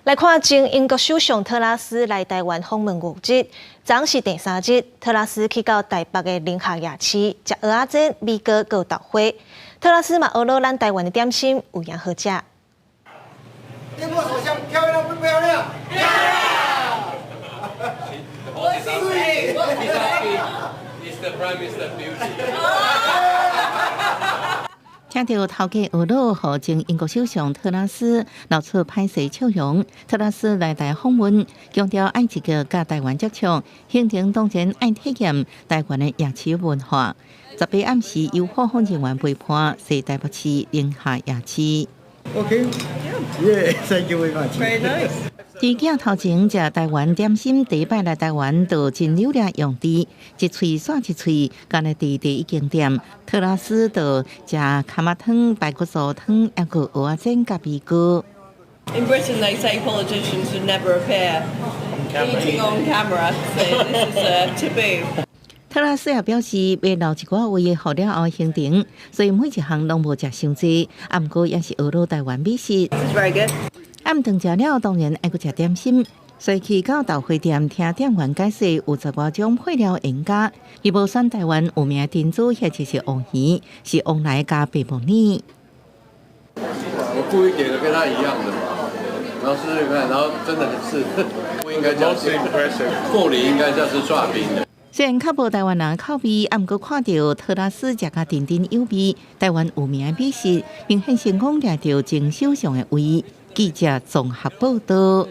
來看前英國首相特拉斯來台灣訪問5日，昨是第三日，特拉斯去到台北的寧夏夜市，食蚵仔煎、米糕、閣豆花。特拉斯嘛學了咱台灣的點心，有影好食。英國首相漂亮不漂亮？漂亮。 Is the Prime Minister beauty？聽著頭家呵咾，予前英國首相特拉斯露出歹勢笑容。特拉斯來台訪問，強調愛積極佮台灣接觸，行程當然愛體驗台灣的夜市文化。18暗時由訪問人員陪伴，踅台北市寧夏夜市。 Okay. Yeah, thank you very much. Very nice. 佇鏡頭前食台灣點心，第一擺來台灣就真留戀用甜，一喙煞一喙，敢若佇第一間店。特拉斯就食蚶仔湯、排骨酥湯，猶閣蚵仔煎佮米糕。 In Britain, they say politicians should never appear eating on camera, so this is a taboo. 特拉斯也表示，欲留一寡胃予了後行程，所以每一項攏無食傷濟，啊，毋過也是學了台灣美食。 It's very good. 暗頓食了，當然愛閣食點心，所以去到豆花店聽店員解釋，有十外種配料添加。伊無選台灣有名珍珠，或者是黃魚，是旺來佮白木耳。我故意點的跟他一樣的嘛，然後試試看，然後真的是不應該叫鳳梨，應該叫是剉冰的。雖然較無台灣人口味，啊，毋過看著特拉斯食甲津津有味，台灣有名的美食，明顯成功掠著前首相的胃。記者綜合報道。